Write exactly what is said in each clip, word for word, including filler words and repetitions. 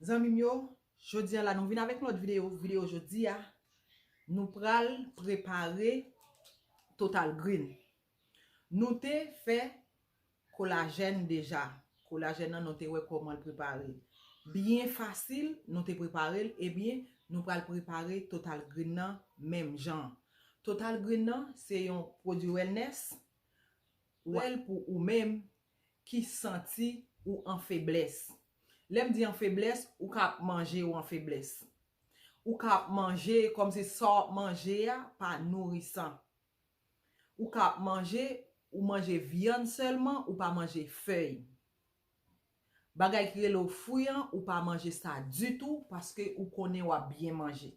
Zanmi m yo, jodi a la nou vin avèk yon lòt videyo. Videyo jodi a, nou pral prepare Total Green. Nou te fè kolajèn deja. Kolajèn nan nou te wè kòman l prepare. Byen fasil, nou te prepare l, ebyen, nou pral prepare Total Green nan menm jan. Total Green nan, se yon pwodui wellness, wèl pou ou menm ki santi ou an feblès. Lè m di an feblès, ou ka ap manje ou an feblès. Ou ka ap manje kòmsi sa w ap manje a pa nourisan. Ou ka ap manje, ou manje vyann sèlman, ou pa manje fèy. Bagay ki rele w fwi an, ou pa manje sa ditou paske ou konnen w ap byen manje.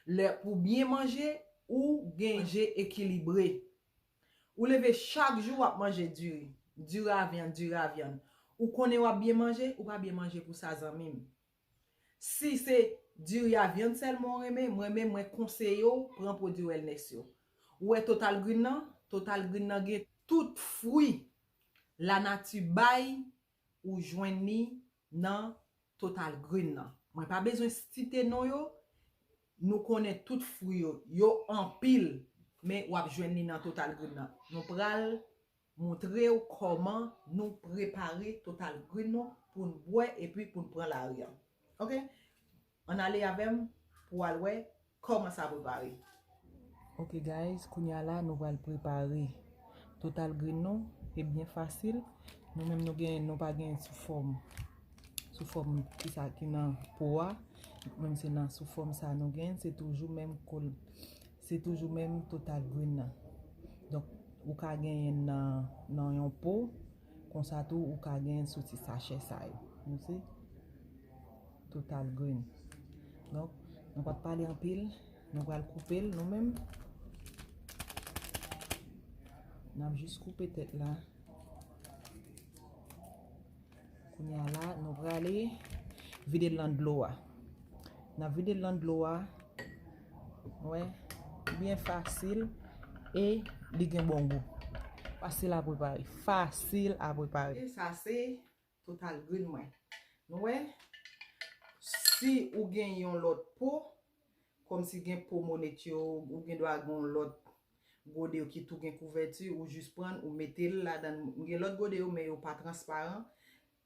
Lè pou byen manje, ou gen manje ekilibre. Ou leve chak jou w ap manje diri. Diri a vyann, diri a vyann. Ou konnen w ap byen manje, ou pa byen manje pou sa zanmi m. Si se diri a vyann sèlman w renmen, mwen menm mwen konseye w pran pwodui wellness yo. Ou wè Total Green nan? Total Green nan gen tout fwi lanati bay ou jwenn li nan Total Green nan. Mwen pa bezwen site non yo, nou konnen tout fwi yo, yo anpil, men w ap jwenn li nan Total Green nan. Nou pral montre w kòman nou prepare Total Green nou pou n bwè epi pou n pran lari an. Oke? Ann ale avè m pou w al wè kòman sa prepare. Ok guys, kounye a la nou pral prepare Total Green nou. E byen fasil. Nou menm nou gen, nou pa gen sou fòm, sou fòm ki sa ki nan po a. Menm se nan sou fòm sa nou gen, se toujou menm kol, se toujou menm Total Green nan. Donk ou ka genyen nan, nan yon po, konsa tou ou ka genyen sou ti sachè sa yo. Nou se Total Green. Donk nou p ap pale anpil, nou pral koupe l nou menm. N ap jis koupe tèt la. Kounye a la, nou prale vide l nan dlo a. N ap vide l nan dlo a. Wè, byen fasil e li gen bon gou. Fasil a prepare. Fasil a prepare. E sa se Total Green mwen. Nou wè, si ou gen yon lòt po, kòmsi gen po monet yo, ou gen dwa gen yon lòt gode yo ki tou gen kouvèti, ou jis pran, ou mete l ladan. M gen lòt gode yo, men yo pa transparan.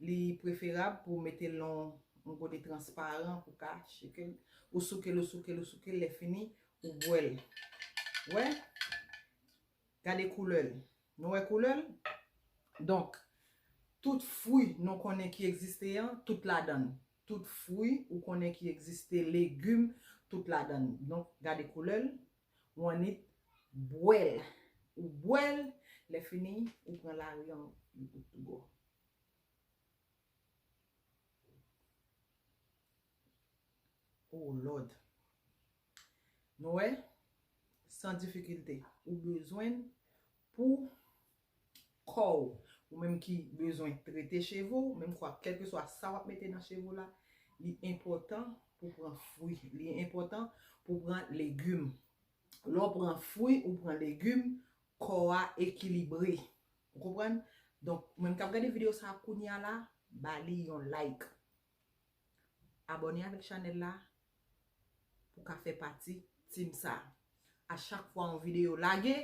Li preferab pou w mete l nan yon gode transparan pou w ka cheke l. Ou souke l, ou souke l, ou souke l, lè fini, ou bwè l. Wè? Gade koulè l. Nou wè koulè l? Donk, tout fwi nou konnen ki egziste an, tout ladan l. Tout fwi ou konnen ki egziste, legim, tout ladan l. Donk, gade koulè l. Ou annik bwè l. Ou bwè l, lè fini, ou pran lari an, you good to go. Oh Lord. Nou wè, san difikilte, ou bezwen l pou kò w. Ou menm ki bezwen trete cheve w, menm kwa, kèlkeswa sa w ap mete nan cheve w la, li enpòtan pou pran fwi. Li enpòtan pou pran legim. Lè w pran fwi, ou pran legim, kò a ekilibre. Ou konprann? Donk, ou menm k ap gade videyo sa a kounye a la, ba li yon like. Abòne avèk chanèl la pou w ka fè pati team sa. A chak fwa yon videyo lage,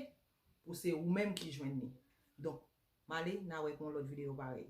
pou se ou menm ki jwenn li. Donk, m ale, n a wè pou yon lòt videyo parèy.